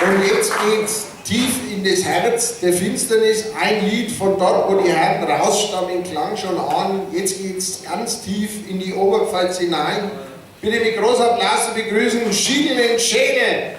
Und jetzt geht's tief in das Herz der Finsternis. Ein Lied von dort, wo die Herren rausstammen, klang schon an. Jetzt geht's ganz tief in die Oberpfalz hinein. Bitte mit großem Applaus zu begrüßen Schiegel und Schädel.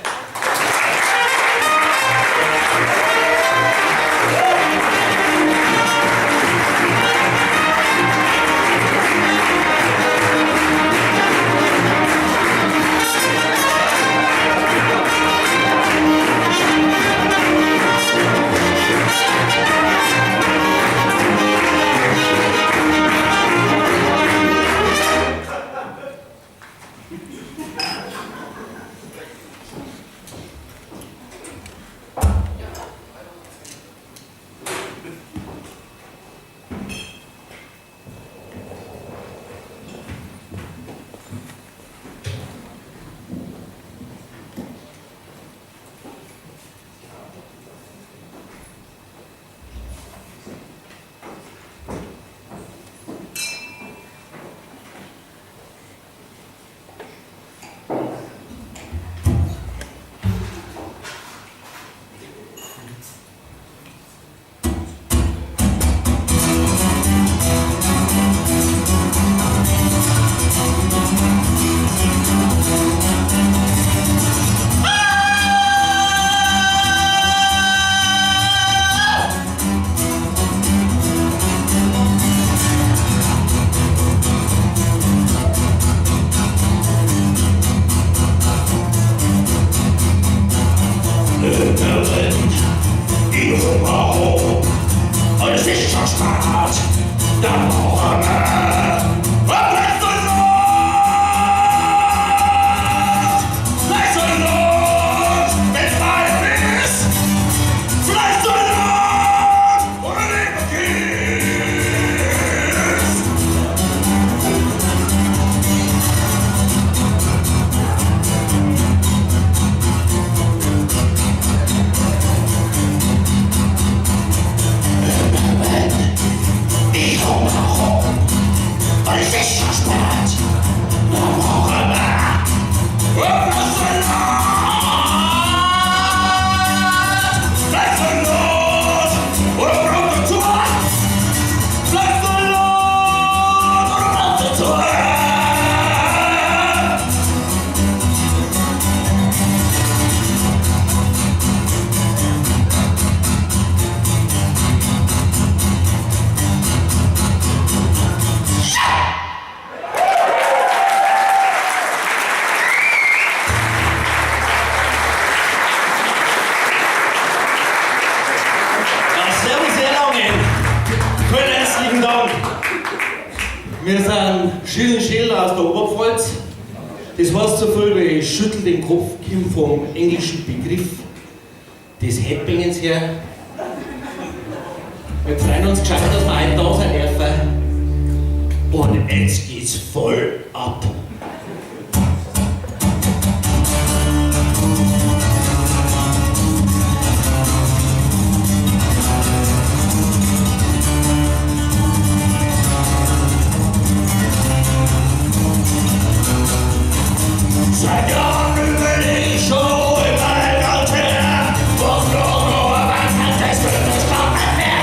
Wir sind Schill und Schäler aus der Oberpfalz. Das heißt so viel wie ich schüttel den Kopf, kommt vom englischen Begriff des Headbangens her. Wir freuen uns gescheit, dass wir heute da sein dürfen. Und jetzt geht's voll ab. Seit Jahren überleg ich schon immer ein her, was noch nur was hat das für das mehr.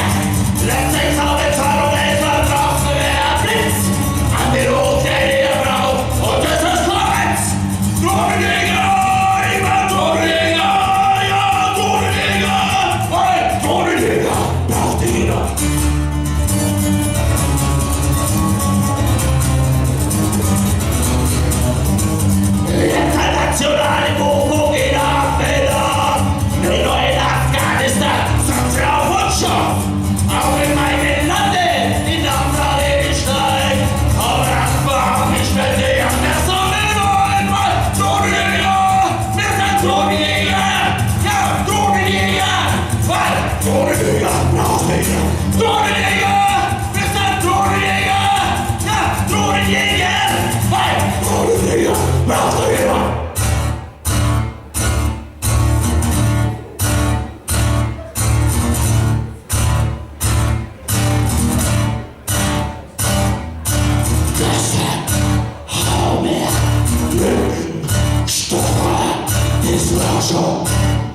Letztlich habe ich Zahlung etwa drauf, der Blitz an den Hotel ihr braucht und das ist Kommens. Drogenjäger, immer Drogenjäger, ja, Drogenjäger, weil Drogenjäger braucht jeder. Internationale Bobo geht ab, nicht nur in Afghanistan, sondern auch und Schoff. Auch in meinem Lande, die Nachfrage steigt. Aber das war mich ständig an der Sonne nur einmal. Drogenjäger, wir sind Drogenjäger, ja, Drogenjäger, weil Drogenjäger braucht jeder. Drogenjäger, wir sind Drogenjäger, ja, Drogenjäger, weil Drogenjäger braucht jeder.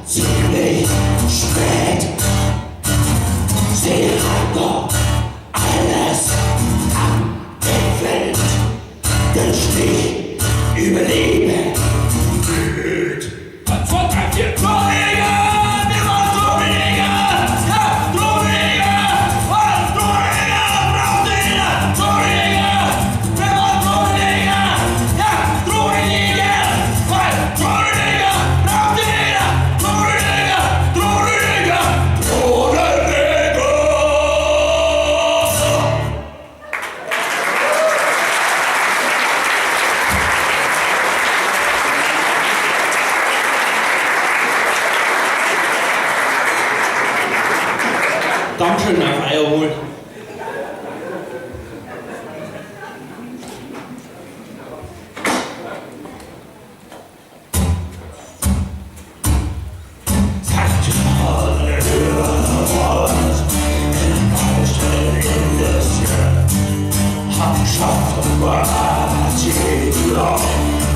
Ziemlich spät. Sie hat doch alles abgewählt, dass ich überlebe. 1, 2, 3, 4, Drohneger! Wir wollen Drohneger! Ja, Drohneger! Wollen Drohneger! Braucht jeder! Drohneger! Wir wollen Drohneger! Ja, Drohneger! Wollen Drohneger! Braucht jeder! Drohneger! Drohneger! Drohneger! Dankeschön auf euer Wohl.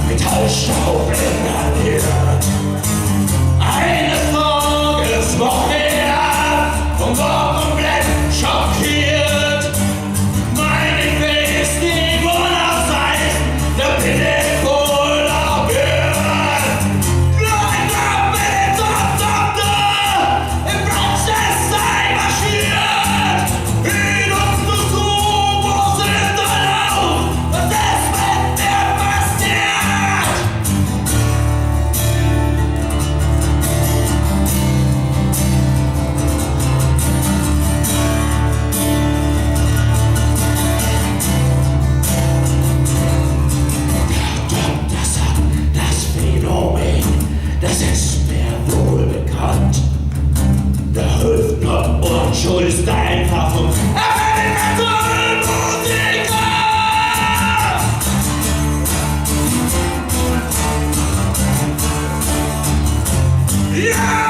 Metallstaub inhaliert. Eines Tages wachte er auf und war komplett schockiert. Meine Face, die wurden aus Eis, der bin ich wohl abiert. Kleiner Betontochter, im Prozess sei marschiert. In uns zu, wo sind dann auf, was ist mit mir passiert? Das hat das Phänomen, das ist mir wohl bekannt. Da hilft nur Unschuld einfach um Musiker! Ja!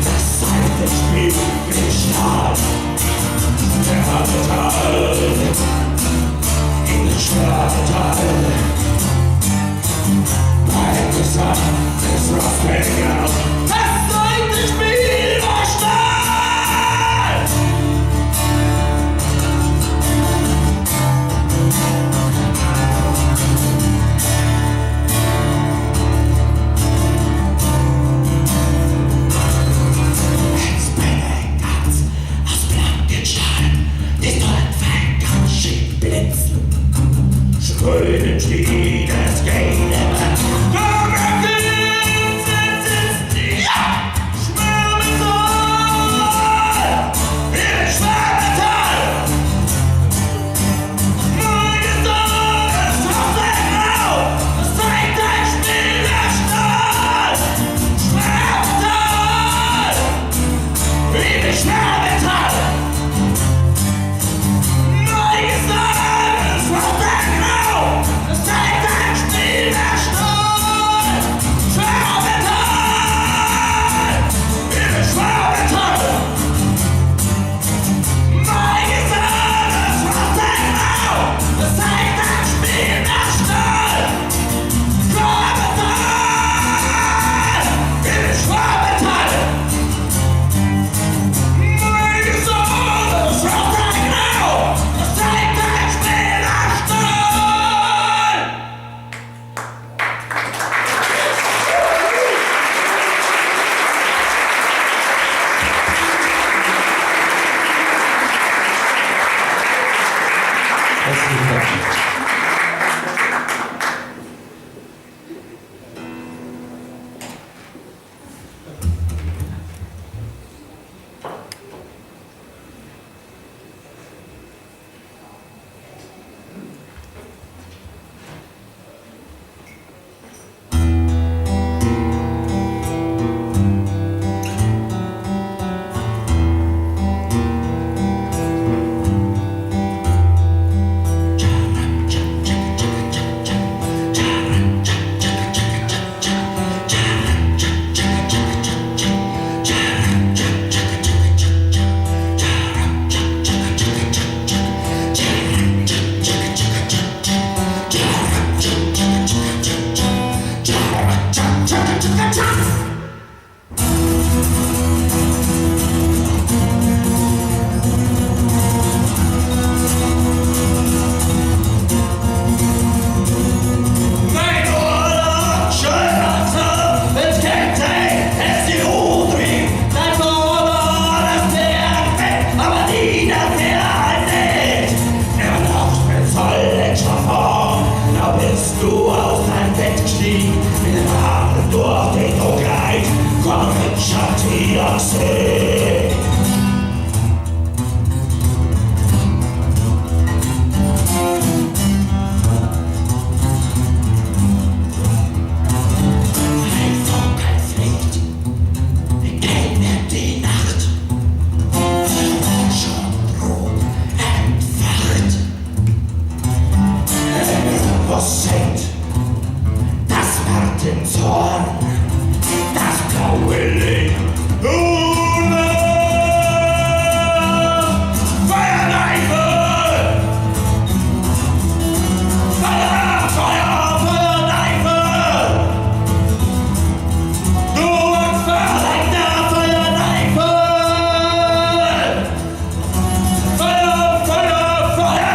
Das Seitenspiel wie Stahl. Schwermetall, in Schwermetall. Mein Gesang ist Rusting out. Das Seitenspiel war Stahl! Jetzt bin ich ganz aus blankem Stahl, die dort ganz schön blitzen. Sprühen steht es gegen Ja! Schwermetall! In Schwermetall! Mein Gesang ist grau! Das Seitenspiel war Stahl! Schwermetall! In Schwermetall! Mein Gesang ist grau! Das Seitenspiel war Stahl! Bist du aus deinem Bett gestiegen, mit dem Arm durch die Dunkelheit, komm Richard Wiedersehen. Ein Funkel fliegt, gelb wird die Nacht, orange und rot entfacht. Was singt das Martinshorn, das blaue Licht? Feuer, Feuer, Feuer, Feuer, Du verreckter Feuer, Feuer, Feuer, Feuer,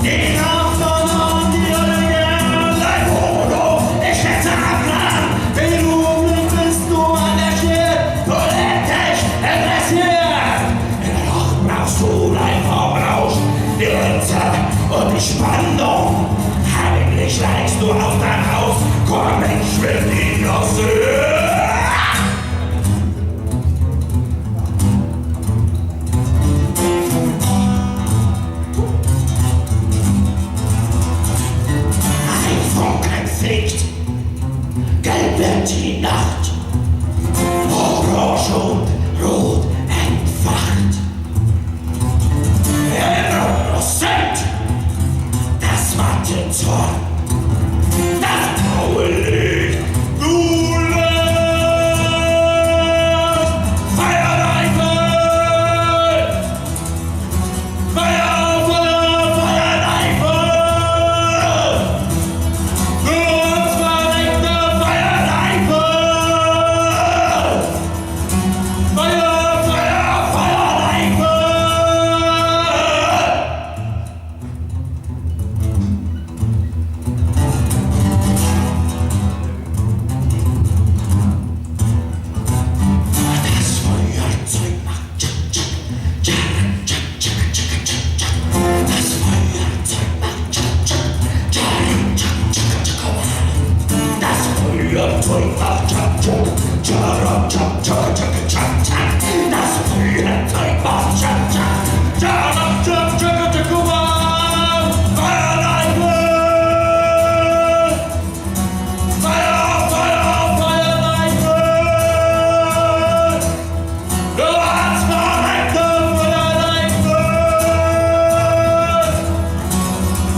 Die Kraft und die Ich schätze Abgang, beruflich bist du engagiert, politisch interessiert. In der Nacht brauchst du dein Vorrausch, die Ritze und die Spannung. Heimlich schleichst du aus dein Haus, komm, ich will dich noch sehen. Ein Funken fliegt, gelb wird die Nacht, orange und rot entfacht. Im Rhythmus singt das Martinshorn, das blaue Licht. Du lässt Feuer, Feuer, Feuer, Feuer, Du verreckter Feuer, Feuer, Feuer, Feuer, Das Feuerzeug macht tschak, tschak, tschak, tschak, tschak, tschak, tschak, tschak. Das Feuerzeug macht tschak, tschak, tschak, tschak, tschak, tschak. Das Feuerzeug macht tschak, tschak, tschak, tschak, tschak, tschak, tschak, tschak. Das Feuerzeug macht tschak, tschak, tschak, tschak, tschak, tschak, Feuer, Feuer, Feuer, Feuer, Du hast verreckte Feuer,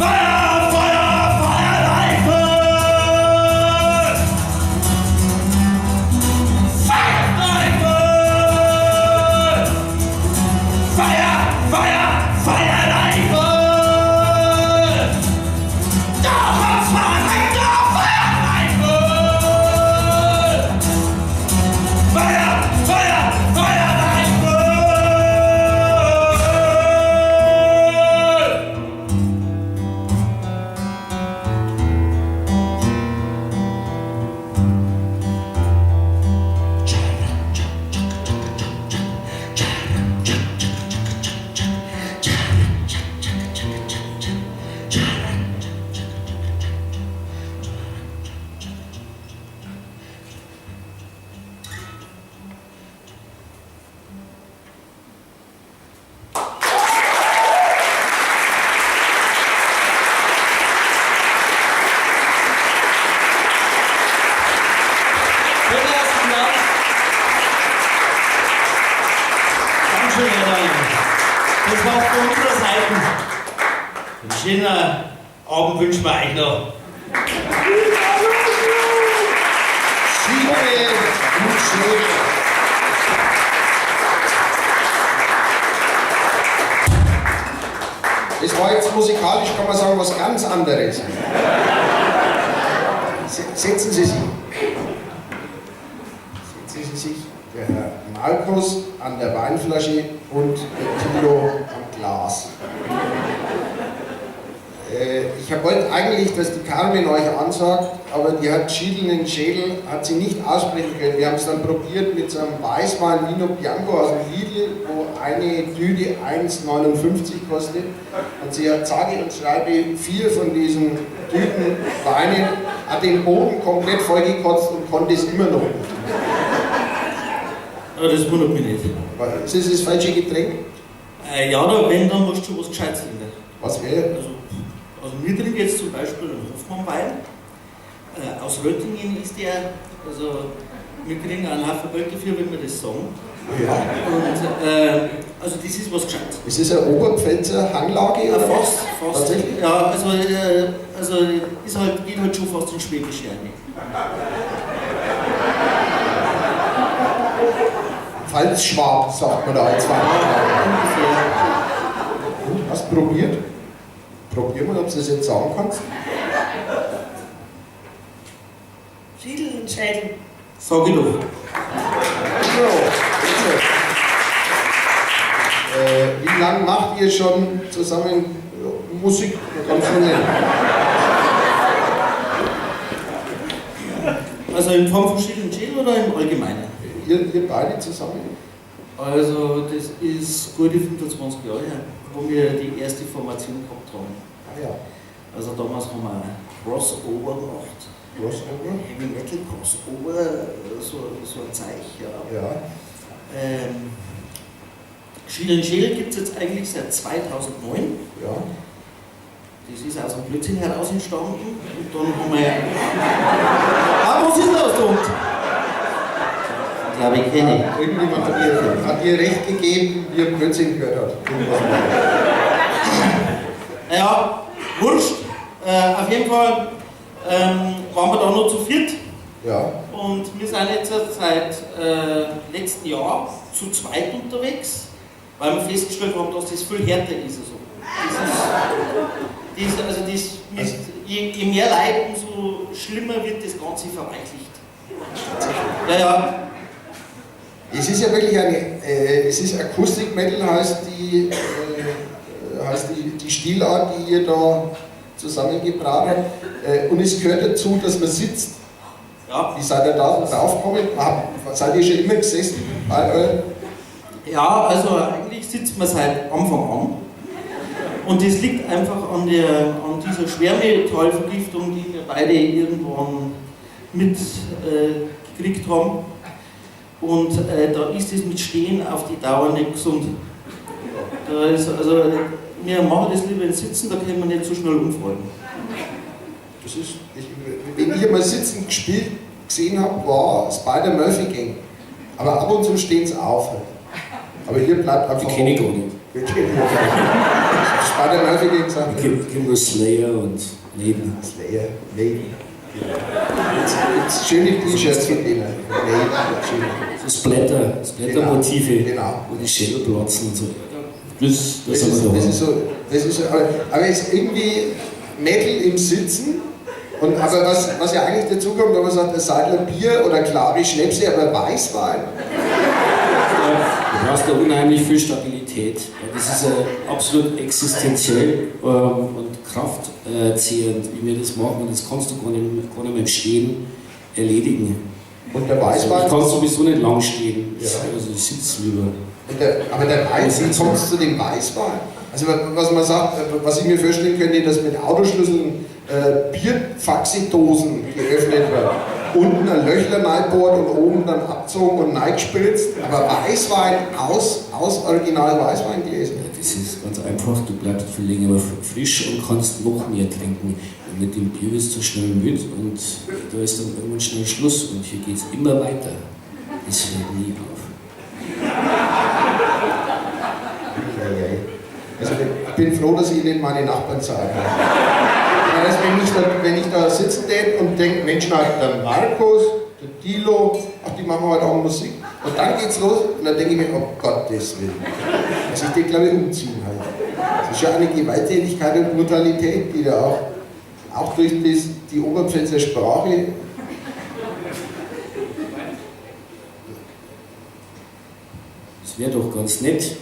Feuer, Feuer, Feuer, Feuer, Feuer, Feuer, Du hast verreckte Feuer, Feuer, Feuer, Feuer, Vielen herzlichen Dank. Dankeschön, Herr Daniel. Das war's von unserer Seite. Einen schönen Abend wünschen wir euch noch. Simone Mutschläger. Das war jetzt musikalisch, kann man sagen, was ganz anderes. Setzen Sie sich. Setzen Sie sich. Der Herr Markus an der Weinflasche und der Tilo am Glas. Ich wollte eigentlich, dass die Carmen euch ansagt, aber die hat Schiedel in den Schädel, hat sie nicht aussprechen können. Wir haben es dann probiert mit so einem Weißwein Vino Bianco aus dem Lidl, wo eine Tüte 1,59 kostet. Und sie hat sage und schreibe 4 von diesen Tüten Weinen, hat den Boden komplett vollgekotzt und konnte es immer noch nicht. Ja, das wundert mich nicht. Ist das das falsche Getränk? Ja, da, wenn, dann musst du schon was Gescheites trinken. Was wäre? Also wir trinken jetzt zum Beispiel einen Hoffmann-Wein. Aus Röttingen ist der, also wir kriegen einen Haufen Geld dafür, wenn wir das sagen. Ja. Und also das ist was Gescheites. Ist das eine Oberpfälzer Hanglage? Ja, oder? fast, fast. Tatsächlich? Ja, also ist halt, geht halt schon fast in Schwäbisch rein. Pfalzschwab, sagt man da als Pfalzschwab. Ungefähr. Hast du probiert? Probier mal, ob du das jetzt sagen kannst. Schiedel und Schädel. Sag ich doch. So, wie lange macht ihr schon zusammen Musik? Man kann schon nennen. Also in Form von Schiedel und Schädel oder im Allgemeinen? Ihr beide zusammen? Also das ist gute 25 Jahre her, wo wir die erste Formation gehabt haben. Ah ja. Also damals haben wir Crossover gemacht. Crossover? Heavy Metal Crossover, so ein Zeich, ja. Ja. Schiedel und Schädel gibt es jetzt eigentlich seit 2009. Ja. Das ist aus einem Blödsinn heraus entstanden. Und dann haben wir... Ah, was ist das da unten? Ich glaube, ich kenne. Irgendjemand hat dir recht gegeben, wie er Blödsinn gehört hat. Ja, wurscht. Auf jeden Fall waren wir da noch zu viert. Ja. Und wir sind jetzt seit letztem Jahr zu zweit unterwegs, weil wir festgestellt haben, dass das viel härter ist. Also. Je mehr Leid, umso schlimmer wird das Ganze verweichlicht. Ja, ja. Es ist ja wirklich eine, es ist Akustik Metal, heißt die Stilart, die ihr da zusammengebracht habt. Und es gehört dazu, dass man sitzt. Ja. Wie seid ihr da draufgekommen? Seid ihr schon immer gesessen? Ja, also eigentlich sitzt man seit Anfang an. Und das liegt einfach an dieser Schwermetallvergiftung, die wir beide irgendwann mitgekriegt haben. Und da ist es mit Stehen auf die Dauer nicht gesund. Da ist, also, wir machen das lieber im Sitzen, da können wir nicht so schnell umfallen. Das ist, wenn ich einmal sitzen gespielt gesehen habe, war Spider Murphy Gang. Aber ab und zu stehen sie auf. Aber hier bleibt einfach. Die kenne ich gar nicht. Spider Murphy Gang sagt. Ich kenne nur Slayer und Maiden. Slayer, Maiden. Jetzt schöne T-Shirts von denen. So Splatter-Motive, genau. Wo die Schädel platzen und so. Das ist so, aber es ist irgendwie Metal im Sitzen. Und, aber was ja eigentlich dazu kommt, wenn man sagt, ein Seidler Bier oder klare Schnäpse, aber Weißwein. Du brauchst da unheimlich viel Stabilität. Das ist absolut existenziell und kraftzehrend, wie wir das machen. Und das kannst du gar nicht mehr im Stehen erledigen. Und der Weißwein? Also, ich kann sowieso nicht lang stehen. Ja. Also ich sitze lieber. Und der Weißwein, wie kommst du zu dem Weißwein? Also was man sagt, was ich mir vorstellen könnte, dass mit Autoschlüsseln Bierfaxidosen geöffnet wird. Unten ein Löchlein reinbohrt und oben dann abzogen und reingespritzt. Aber Weißwein aus original Weißweingläsern. Ja, das ist ganz einfach, du bleibst viel länger frisch und kannst noch mehr trinken. Und mit dem Bier bist du schnell müde und da ist dann irgendwann schnell Schluss und hier geht es immer weiter. Es hört nie auf. Also ich bin froh, dass ich nicht meine Nachbarn sage. Also wenn ich da sitzen tät und denke, Mensch, na, der Markus, der Dilo, ach, die machen heute auch Musik. Und dann geht's los und dann denke ich mir, oh Gottes Willen. Also ich denke, glaube ich, umziehen halt. Das ist ja eine Gewalttätigkeit und Brutalität, die da auch durch die Oberpfälzer Sprache. Das wäre doch ganz nett.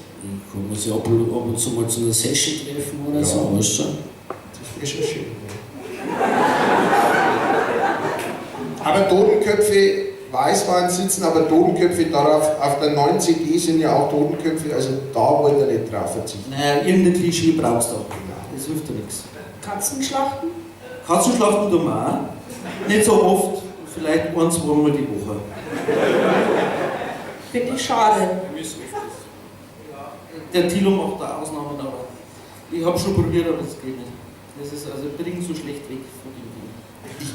Kann man sich ab und zu mal zu einer Session treffen oder ja. So, weißt du? Ist schon schön. Aber Totenköpfe, Weißwein sitzen, aber Totenköpfe darauf, auf der neuen CD sind ja auch Totenköpfe, also da wollt ihr nicht drauf verzichten. Naja, irgendein Klischee brauchst du auch. Genau. Das hilft ja nichts. Katzenschlachten? Katzenschlachten tun wir auch. Nicht so oft, vielleicht ein, zweimal die Woche. Finde ich schade. Der Thilo macht da Ausnahmen, aber ich habe schon probiert, aber das geht nicht. Das ist also, bringt so schlecht weg von dem Ding.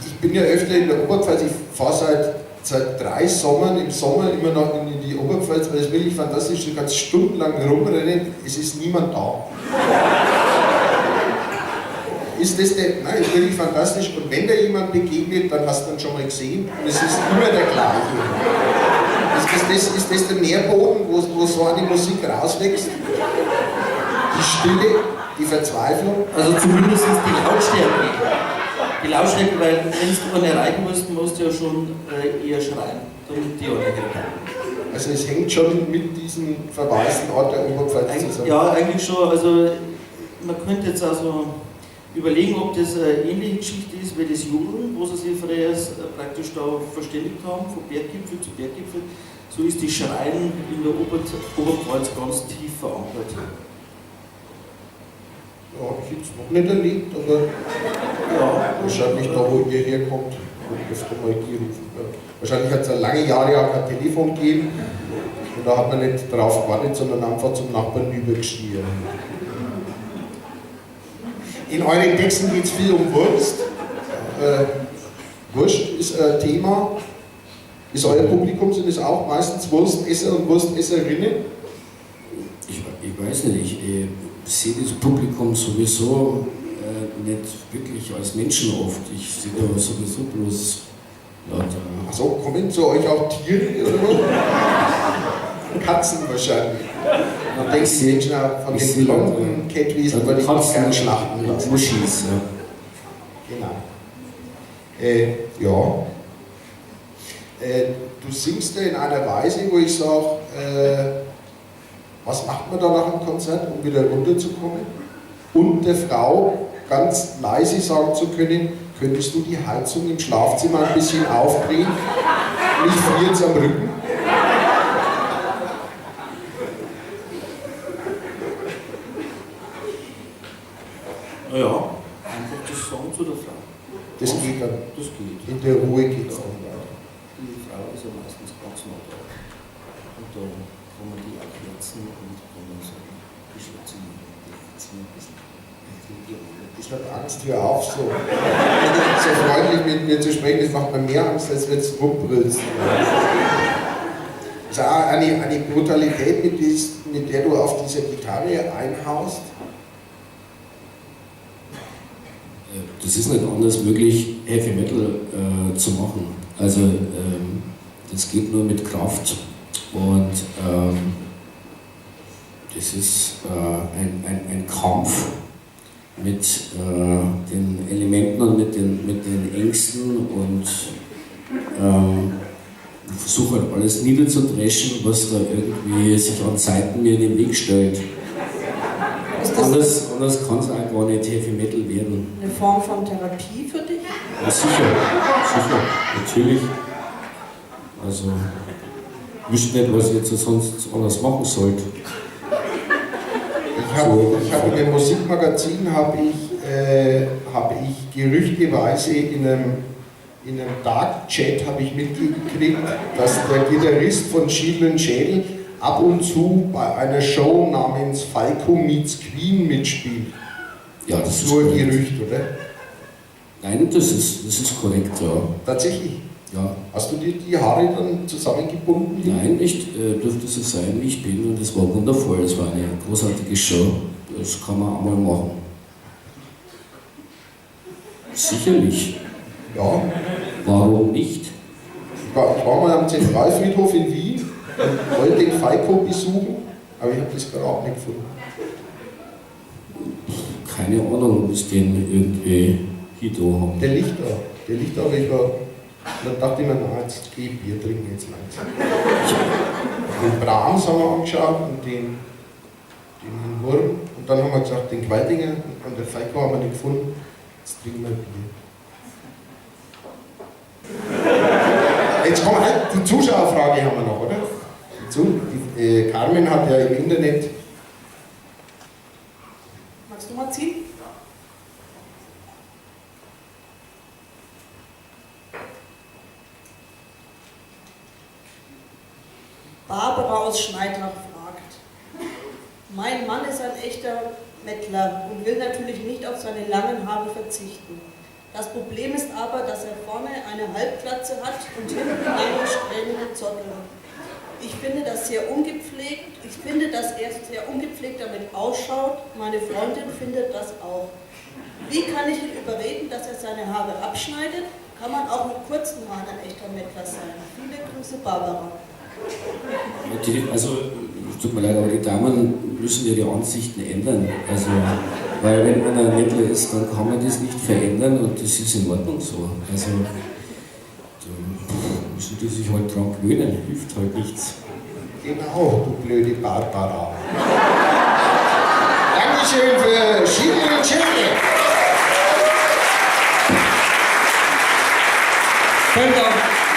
Ich bin ja öfter in der Oberpfalz, ich fahre seit 3 Sommern im Sommer immer noch in die Oberpfalz, weil es wirklich fantastisch ist, du kannst stundenlang rumrennen, es ist niemand da. Ist das der, nein, ist wirklich fantastisch. Und wenn da jemand begegnet, dann hast du ihn schon mal gesehen und es ist immer der gleiche. Ist das der Nährboden, wo so eine Musik rauswächst? Die Stille, die Verzweiflung? Also zumindest die Lautstärke. Die Lautstärke, weil wenn du einen erreichen musst, musst du ja schon eher schreien, damit die auch nicht kriegen. Also es hängt schon mit diesem verwaisten Ort der Oberpfalz zusammen. Ja, eigentlich schon. Also man könnte jetzt also überlegen, ob das eine ähnliche Geschichte ist wie das Jodeln, wo sie sich früher praktisch da verständigt haben, von Berggipfel zu Berggipfel. So ist die Schreien in der Oberpfalz ganz tief verankert. Ja, habe ich jetzt noch nicht erlebt, aber ja, wahrscheinlich da, wo ihr herkommt, wurde öfter mal gerufen. Wahrscheinlich hat es ja lange Jahre auch kein Telefon gegeben und da hat man nicht drauf gewartet, sondern einfach zum Nachbarn übergeschrien. In euren Texten geht es viel um Wurst. Wurst ist ein Thema. Ist euer Publikum, sind es auch meistens Wurstesser und Wurstesserinnen? Ich weiß nicht, ich sehe das Publikum sowieso nicht wirklich als Menschen oft. Ich sehe da sowieso bloß lauter. Achso, kommen zu euch auch Tiere oder was? Katzen wahrscheinlich. Dann denkst du Menschen auch von den blonden Kettwiesen, weil ich noch gerne schlachten lassen. Muschis, ja. Genau. Ja. Du singst ja in einer Weise, wo ich sage, was macht man da nach dem Konzert, um wieder runterzukommen? Und der Frau ganz leise sagen zu können, könntest du die Heizung im Schlafzimmer ein bisschen aufdrehen? Mich friert's am Rücken. Ja, einfach das Sagen zu der Frau. Das geht dann. Das geht. In der Ruhe geht's dann weiter. Die Frau ist ja meistens ganz nah da. Und da kann man die auch herzen und kann man sagen, die Schürze die Herzen ein bisschen. Ich habe Angst, hör auf, so freundlich mit mir zu sprechen, das macht mir mehr Angst, als wenn es rumbrüllst. Das ist auch eine Brutalität, mit der du auf dieser Gitarre einhaust. Das ist nicht anders möglich, Heavy Metal zu machen. Also das geht nur mit Kraft und das ist ein Kampf mit den Elementen und mit den Ängsten und ich versuche halt alles niederzudreschen, was da irgendwie sich an Seiten mir in den Weg stellt. Anders kann es auch gar nicht Heavy Metal werden. Eine Form von Therapie für dich? Ja, sicher, sicher, natürlich. Also, ich wüsste nicht, was ich jetzt sonst anders machen sollte. Ich hab in dem Musikmagazin hab ich gerüchteweise in einem Dark Chat habe ich mitgekriegt, dass der Gitarrist von Schädel und Schädel ab und zu bei einer Show namens Falco meets Queen mitspielt. Ja, das ist nur ein korrekt. Gerücht, oder? Nein, das ist korrekt, ja. Tatsächlich? Ja. Hast du dir die Haare dann zusammengebunden? Nein, ich durfte so sein, wie ich bin, und es war wundervoll. Es war eine großartige Show. Das kann man auch mal machen. Sicherlich. Ja. Warum nicht? Ich war mal am Zentralfriedhof in Wien und wollte den Falco besuchen, aber ich habe das Grab nicht gefunden. Keine Ahnung, ob es den irgendwie hier da haben. Der liegt da. Der liegt da, aber ich war. Dann dachte ich mir, na, jetzt geh ich Bier trinken, jetzt langsam. Den Brahms haben wir angeschaut und den Herrn Wurm. Und dann haben wir gesagt, den Qualtinger und den Falco haben wir nicht gefunden. Jetzt trinken wir Bier. Jetzt kommt halt die Zuschauerfrage haben wir noch, oder? Die Carmen hat ja im Internet. Magst du mal ziehen? Barbara aus Schnaittach fragt: Mein Mann ist ein echter Mettler und will natürlich nicht auf seine langen Haare verzichten. Das Problem ist aber, dass er vorne eine Halbglatze hat und hinten lange strähnige Zottel. Ich finde das sehr ungepflegt. Ich finde, dass er sehr ungepflegt damit ausschaut. Meine Freundin findet das auch. Wie kann ich ihn überreden, dass er seine Haare abschneidet? Kann man auch mit kurzen Haaren ein echter Mettler sein? Viele Grüße, Barbara. Also, es tut mir leid, aber die Damen müssen ihre Ansichten ändern. Also, weil wenn man ein Mettler ist, dann kann man das nicht verändern und das ist in Ordnung so. Also, da müssen die sich halt dran gewöhnen, hilft halt nichts. Genau, du blöde Barbara. Dankeschön für Schimmel und Schirle. Vielen Dank.